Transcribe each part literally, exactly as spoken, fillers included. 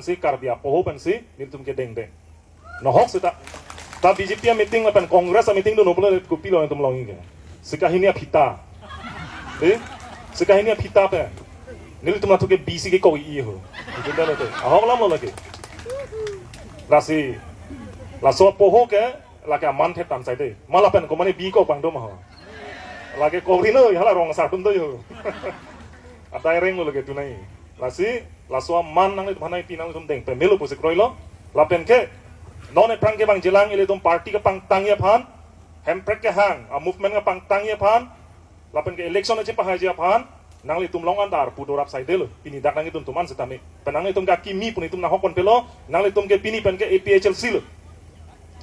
si Karbi apoho pensi nelitum kedengdeng. Nohok seta, ta B J P a meeting lapen Congress a meeting dun pulo kopilo nelitum longji ke. Si kahini aphita. Eh? Si kahini aphita pen. Nelitum nathu ke B C ke koi i ho. Itum dah lo te. Ahok alam lo lake. Lasi, laso apoho ke, lake aman thetan sai de. Ma lapen komane bi ko pangdom ho. Lake ko rino, hala rong asar atum do ho. Adai reng lo lake tunai. Lasi, laso aman nanglitum aphan nangpi nanglitum deng pemelo pusi kroilo. Lapen ke, non eprang kevangjilang ilitum party kepangtangji aphan, Hemprek kehang a movement kepangtangji aphan, lapen ke election achepahaiji aphan, nanglitum along an ta arpu dorap sai de lo, pini dak nanglitum atum an setame. Pen nanglitum ke akimi pu nelitum nanghok ponpe lo, nanglitum ke pini pen ke A P H L C lo.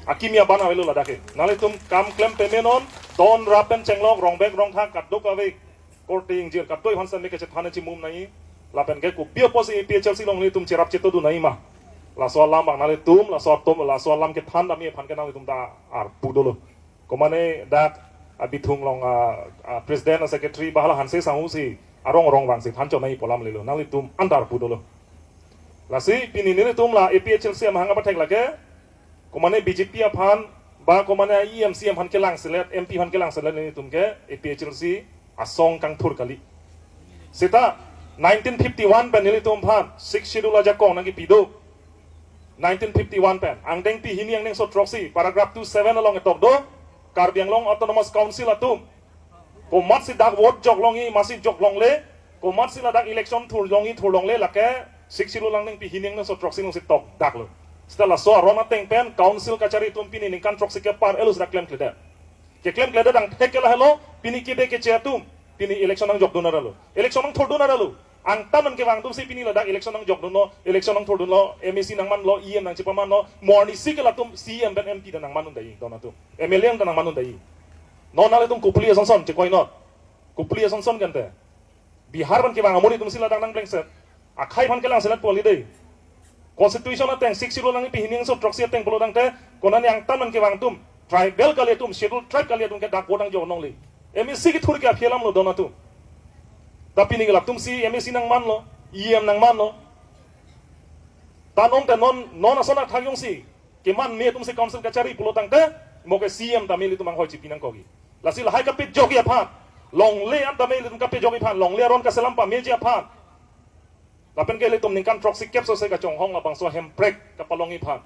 Akimi aban avelo ladak ke. Nanglitum kam klem peme non, ton rap pen chenglok, rongbek rongthak, kadokave, korte ingjir, kadokave aphan setame kechethan chimum nangji. Lapen ke kopi apotsi A P H L C along nelitum cherap cheto dun nangji ma. Laso alam abang nanglitum, laso atum, laso alam kethan damji aphan ke nanglitum ta arpu dolo. Komane dak, ah, Bithung along, ah, ah, President, ah, Secretary, ba hala Hanse Sanghu si, arong rong vangsi than chot nangji pu alam lelo, nanglitum an ta arpu dolo. Lasi, pini nelitum la A P H L C amahang apathek lake, komane B J P aphan, ba komane E M C aphan kelangselet, M P aphan kelangselet nelitum ke, A P H L C asong kangthur kali. Seta, nineteen fifty-one pen nelitum aphan, Sixth Schedule ajakong nangkipi do. Nineteen fifty-one pen, angdengpi hini angdengso throksi, paragraph two seven along ketok do, Karbi Anglong Autonomous Council atum komatsi dak vote jok longji, masi jok longle, komatsi ladak election thur longji, thur longle, lake Sixth Schedule angdengpi hini angdengso throksi alongsi tokdak lo. Seta laso aron ateng pen, council kachari atum pini ningkan throksi kep par elo seta klemkledet. Keklemkledet angthek ke lahelo, pini kebe keche atum, pini election nangjok dun ra lo. Election nangthur dun ra lo. Angtan an kevang atum si pini ladak election nangjok dunlo, election nangthur dunlo, M A C nangmanlo, E M nangchepamanlo, mo arnisi ke latum C E M pen M P ta nangman un dai, don atum. M L A ta nangman un dai. Non nanglitum kopili asonson, chekoi non. Kopili asonson kante. Bihar pen kevang amonit atum si ladak nangplengset. Akhei aphan kelangselet pu kali dei. Constitution ateng, Sixth Schedule nangpi hini angso throksi ateng pulo tangte, konane angtan an kevang atum, tribal kali atum, Schedule Tribe kali atum ke dak vote nangjok longle. M A C kethur ke aphi alam lo don atum. Ta pini ke latum si M A C nangmanlo, E M nangmanlo. Ta non te non, non ason athak jongsi keman me atum si council kachari pulo tangte, mo ke C E M ta me ilitum anghoi chipi nangkokji. Lasi lahai kapejokji aphan, longle an ta me ilitum kapejokji aphan, longle aron kaselam pameji aphan. Lapen ke ilitum ningkan throksi kep sose kachonghong labangso Hemprek kapalongji aphan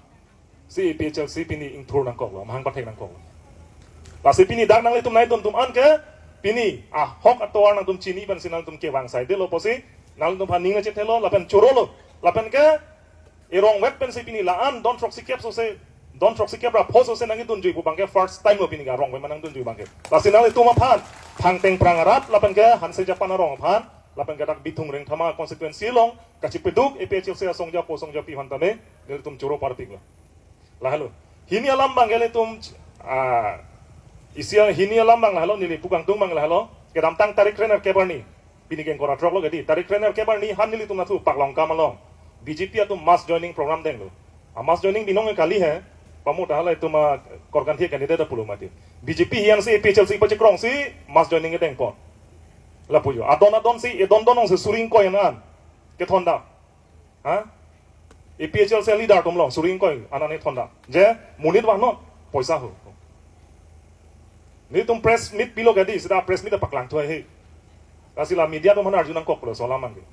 si A P H L C pini ingthur nangkoklo, amahang pathek nangkoklo. Lasi pini dak nanglitum nai atum atum an ke, pini ahok atovar nangtum chini pensi nangtum kevang sai de lo pusi, nangtum aphan ning nangchethelo, lapen chorolo, lapen ke erong wet pensi pini la-an don throksi kep sose, don throksi kep ra pho sose nangdunjui pu abang ke first time lo pini ke arong wet ma nangdunjui abang ke. Lasi nanglitum aphan, Thangteng Prang arat, lapen ke Hanse Japan arong aphan, lapen ke dak Bithung Rengthama constituency along, kachipeduk A P H L C asongja po songjapi aphan tame, nelitum choro parpiklo. Lahelo. Hini alam abang ke ilitum, ah, isi hini alam abang lahelo, neli pu kangtung abang lahelo, kedamtang tarik kre-nerkep arni. Pini ke ingkoi ra throk lo ke dei, tarik kre-nerkep arni han nelitum nathu Paklongkam along B J P atum mass joining program denglo. A mass joining binong kali he, pamo ta hala itum a Korkanthi candidate pulo mati. B J P hian si A P H L C pachekrong si mass joining dengpo. Lapu jo. Adon adon si, edon don si suri ingkoi an kethondam. Ha? A P H L C leader atum along suri ingkoi an kethondam. Je, monit vangnon, poisa ho. Nelitum press meet pilo ke dei, seta press meet paklang thu ahe. Lasi la media atum aphan arju nangkoklo laso alam abang ke.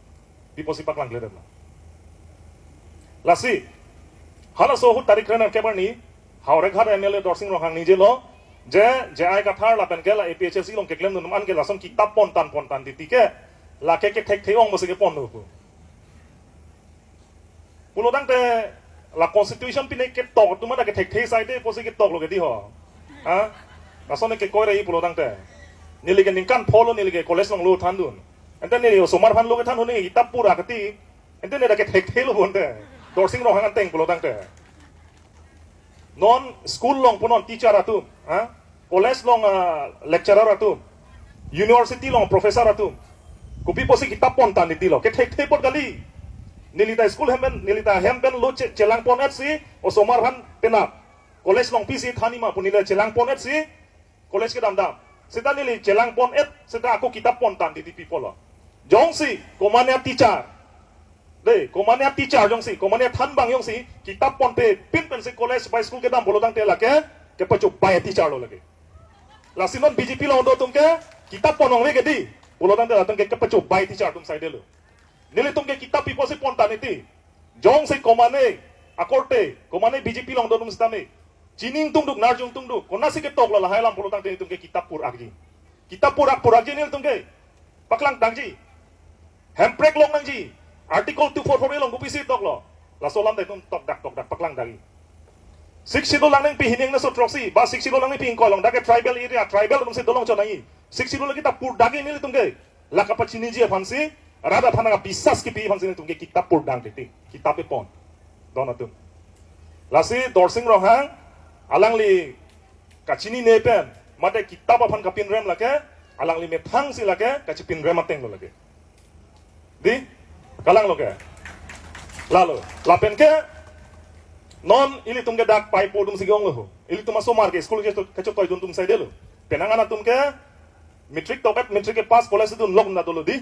Pi pusi paklangkledetlo. Lasi, halaso ahut tarik kre-nerkep arni, Howraghat M L A Dorsing Ronghang ningje lo, je, J I Kathar lapen ke la A P H L C along keklem dun atum an ke lason kitap pontan pontan titi ke, lake kethekthe ong pusi kepon lo pu. Pulo tangte la constitution pine ketok atum ta kethekthe sai de pusi ketok lo ke dei ho. Ha? Lason ke koi rai pulo tangte. Neli ke ningkan pho lo neli ke college along lo thandun. Ante neli osomar aphan lo kethan huni kitap pura kati. Ante neli ta kethekthe lo bonte. Dorsing Ronghang angteng pulo tangte. Non school along punon teacher atum, ha? College along, ah, lecturer atum, university along professor atum. Kopi pusi kitap pontan titi lo. Kethekthe apot kali. Neli ta school hem pen, neli ta hem pen lo che-, chelang pon-et si, osomar aphan penap. College along pisi thanji ma pu neli chelang pon-et si, college kedamdam. Seta neli chelang pon-et, seta ako kitap pontan titi pi pulo. Jongsi, komane teacher. Dei, komane teacher jongsi, komane thanbang jongsi, kitap ponpe pin pensi college ba school kedam pulo tangte lake, kepachobai teacher lo lake. Lasi non B J P along do atum ke, kitap pon ong ve ke dei, pulo tangte latum ke kepachobai teacher atum saidelo. Nelitum ke kitap pi pusi pon tangte, jongsi komane, akorte, komane B J P along do atum sitame, chiningtungduk, narjungtungduk, konatsi ketok lo lahai alam pulo tangte nelitum ke kitap pur-akji. Kitap pur-ak pur-akji nelitum ke, paklang tangji. Hemprek long nangji. Article two four four A along kopisi toklo. Laso alam ta itum tokdak tokdak paklang tangji. Sixth Schedule lang nangpi hini ingkoi ra throksi, ba Sixth Schedule lang nangpi ingkoi along, dak ke tribal area, tribal atumsi dolong chot nangji. Sixth Schedule kita pur-akji nelitum ke. La kapachiniji aphansi, rat aphan nang bisas kipi aphansi nelitum ke kitap pur-ak tangte. Kitap pon. Don atum. Lasi Dorsing Ronghang, alangli kachinine pen, mate kitap aphan kapinrem lake, alangli methangsi lake, kachipinrem ateng lo lake. Dei, kalang lo ke. Lalo, lapen ke, non ilitum ke dak paipo atumsi ke-ong lo ho. Ilitum asomar ke school ke kecho-, kechotoi dun atum saidelo. Penang an atum ke, matric toket, matric ke pass college dun lok na dolo dei.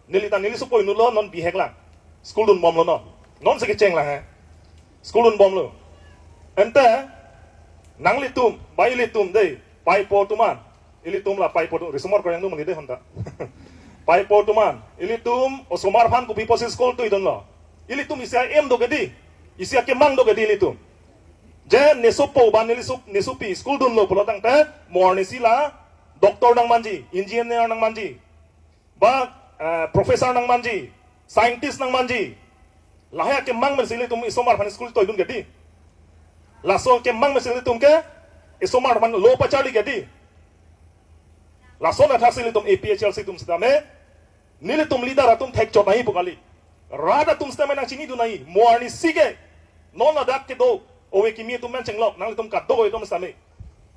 Neli ta neli sopoi nulo non bihek lang. School dunbomlo non. Nonsi kecheng lang he. School dunbomlo. Ante, nanglitum, ba ilitum dei, paipo atum an. Ilitum la paipo atum, risomar korang dum ni dei honta. Paipo atum an. Ilitum, osomar aphan kopi pusi school tuidunlo. Ilitum isi a-aim do ke dei. Isi akemang do ke dei ilitum. Je nesopo ba neliso-, nesopi school dunlo pulo tangte, mo arnisi la, doctor nangmanji, engineer nangmanji. Ba, eh, professor nangmanji, scientist nangmanji. Lahai akemang pensi ilitum isomar aphan school toidun ke dei. Laso akemang pensi ilitum ke isomar aphan lo pacharli ke dei. Lason athaksi ilitum A P H L C atum sitame, nelitum leader atum thekchot nangji pu kali. Rat atum sitame nangchinidun nangji, mo arnisi ke. Non ladak kedo, ove kimi atum men chenglok, nanglitum kado atum sitame.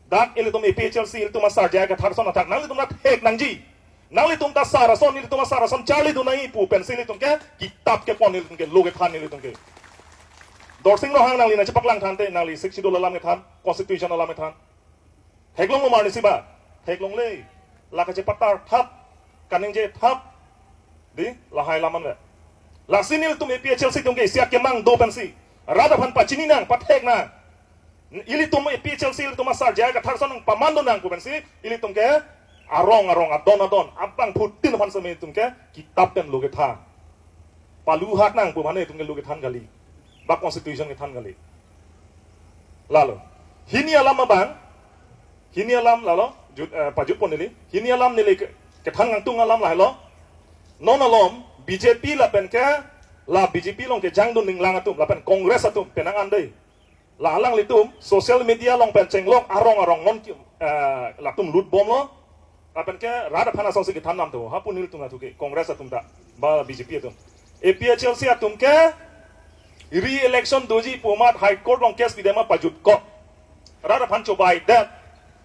Dak ilitum A P H L C, ilitum asar J I Kathar ason athak, nanglitum ta thek nangji. Nanglitum ta sar ason, ilitum asar ason charlidun nangji pu pensi ilitum ke, kitap kepon ilitum ke, lo kethan ilitum ke. Dorsing Ronghang nangli nangchepaklang thante, nangli Sixth Schedule alam kethan, constitution alam kethan. Theklonglo mo arnisi ba? Theklongle. La kachepatar thap, kaningje thap. Dei, lahai alam an ve. Lasi nelitum A P H L C atum ke isi akemang do pensi, rat aphan pachini nang, pathek nang. Ilitum A P H L C, ilitum asar J I Kathar ason nangpamando nang pu pensi, ilitum ke arong arong, adon adon, abangphutin aphan sitame ilitum ke kitap pen lo kethan. Palu hak nang pu mane ilitum ke lo kethan kali. Ba constitution kethan kali. Lalo. Hini alam abang. Hini alam lalo. Jut, eh, pajut pon neli. Hini alam neli ke, kethan nangtung alam lahelo. Non alom B J P lapen ke, la B J P along kejangdun ninglang atum, lapen Congress atum, penang an dei. La alanglitum, social media along pen chenglok arong arong non ki, eh, latum lutbomlo. Lapen ke rat aphan asongsi kethan nam tu, hapu nelitum atu ke, Congress atum ta, ba B J P atum. A P H L C atum ke, re-election doji pu amat High Court along case pidema pajutkok. Rat aphan chobaidet,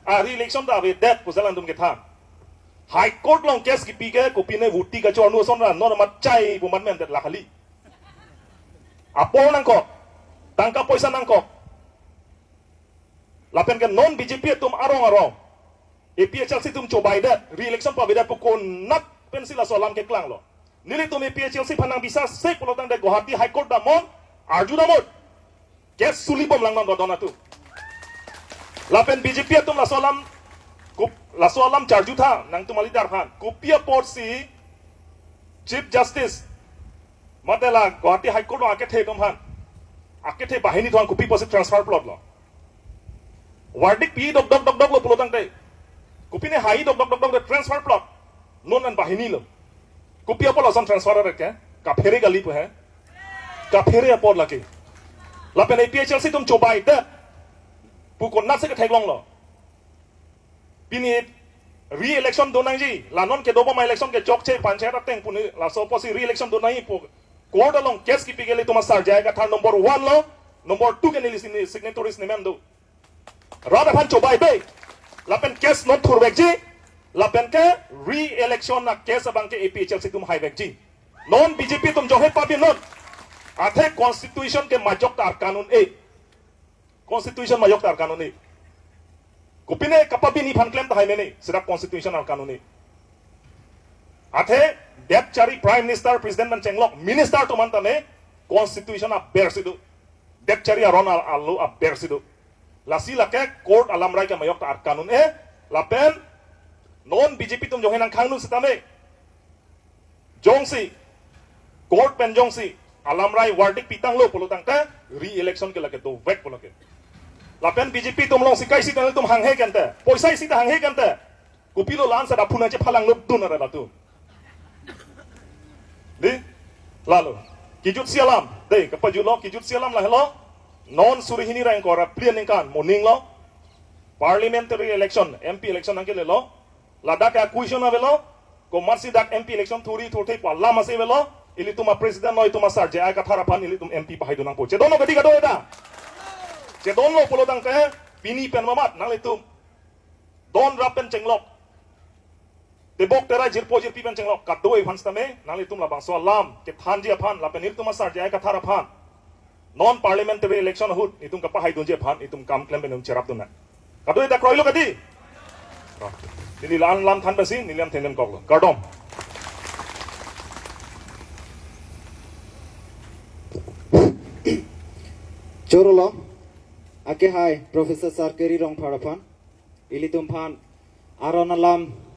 a re-election ta avedet, pu alanglitum kethan. High Court along case kipi ke, kopine vuti kachor nu ason ra, non amat chai pu amat mendet la kali. Apor nangkok, tangka poisa nangkok. Lapen ke non B J P atum arong arong, A P H L C atum chobaidet, re-election pavedet pu konat pensi laso alam keklanglo. Nelitum A P H L C aphan nang bisas sek pulo tangte Guwahati High Court damnon, arju damnon. Case sulibom lang non godon atum. Lapen B J P atum laso alam, kup-, laso alam charjutha, nangtum a-leader aphan. Kopi apotsi Chief Justice, mate la Guwahati High Court along akethe atum aphan, akethe banghini atum aphan kopi apotsi transfer plotlo. Verdict pi dokdok dokdoklo pulo tangte, kopine hai dokdok dokdok de transfer plot. Non an banghini lo. Kopi apot lason transfer ave ke? Kaphere kali pu he. Kaphere apot lake. Lapen A P H L C atum chobaidet pu konatsi ketheklonglo. Pini re-election do nangji, la non kedobom a-election ke chokche panchayat ateng pu ne, laso apotsi re-election do nangji pu court along case kipi ke ilitum asar J I Kathar number one lo, number two ke neli sign-, signatories nemen do. Rat aphan chobai be, lapen case non thurvekji, lapen ke re-election a-case abang ke A P H L C atum haivekji. Non B J P atum jonghe pabinnon, athe constitution ke majok ta ar kanun e. Constitution majok ta ar kanun e. Kopine kapabini aphan klem tahai mene, seta constitution ar kanun e. Athe Depchari Prime Minister, President pen chenglok minister atum an tame constitution aber si do. Depchari aron al- alo aber si do. Lasi lake court alamrai kemayok ta ar kanun e. Lapen non B J P atum jonghe nangkhang nu sitame, jongsi court pen jongsi alamrai verdict pitanglo pulo tangte re-election ke lake dovek pulo ke. Lapen B J P atum alongsi kaisi tangtum hanghe kente, poisa isi ta hanghe kente. Kopilo la-an seta phuna chephalang lobdun are latum. Di? Lalo. Kijutsi alam. Dei, kapajutlo, kijutsi alam lahelo. Non suri hini ra ingkoi ra phli aningkan mo ninglo. Parliamentary election, M P election nangkelelo. Ladak ke question avelo. Komatsi dak M P election thuri thurthe pu alam asi avelo. Ilitum a-president lo, itum asar J I Kathar aphan ilitum M P pahaidun nangpo. Chedonlo kadi kadokave ta? Chedonlo pulo tangte pini pen mamat nanglitum don rap pen chenglok, tebok terai jirpo jirpi pen chenglok kadokave aphan sitame nanglitum labangso alam kethanji aphan lapen ilitum asar J I Kathar aphan non parliamentary election ahut itum kapahaidunji aphan itum kam klem pen itum cherapdun nang. Kadokave ta kroilo kadi? Neli la-an lam than pensi neli lam thenlem koklo. Kardom. Chorolo, akehai Professor Sarkari Rongphar aphan, ilitum aphan aron alam